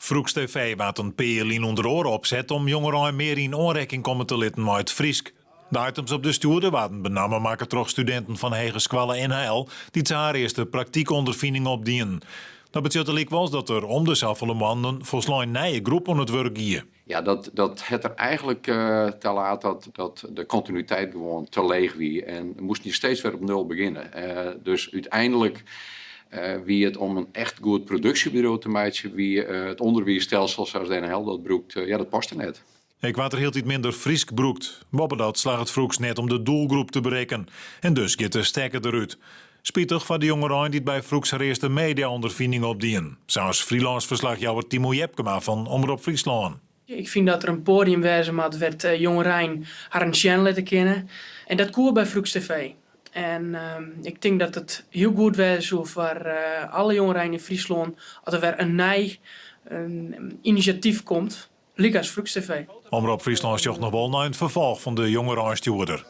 Froeks TV waard in pear jier lyn ûnder oare opset om jongerein mear yn oanrekking komme te litten mei it Frysk. De items op de stjoerder waarden benammen makke troch studinten fan hegeskoalle NHL dy't sa har earste praktykûnderfining opdienen. Dat betsjutte lykwols dat der om de safolle moannen in folslein nije groep oan it wurk gie. Ja, dat hat der eigentlik ta laat dat de kontinuïteit gewoan te leech wie en moasten je steeds wer op nul begjinne. Dus úteinlik wie it om in echt goed produksjeburo te meitsjen, wie it ûnderwiisstelsel sa't de NHL dat brûkt, ja, dat paste net. Ek waard der hieltyd minder Frysk brûkt. Boppedat slagget Froeks net om de doelgroep te berikken. En dus giet de stekker derút. Spitich foar de jongerein dy't by Froeks har earste media-ûnderfining opdien. Sa as freelance ferslachjouwer Timo Jepkema fan Omrop Fryslân. Ik fyn dat der in poadium wêze moat wêr't jongerein harren sjen litte kinne. En dat koe by Froeks TV. En ik tink dat it hiel goed wêze soe foar alle jongerein yn Fryslân as der wer in nij inisjatyf komt, lykas Froeks TV. Omrop Fryslân sjocht noch wol nei in ferfolch fan de jongereinstjoerder.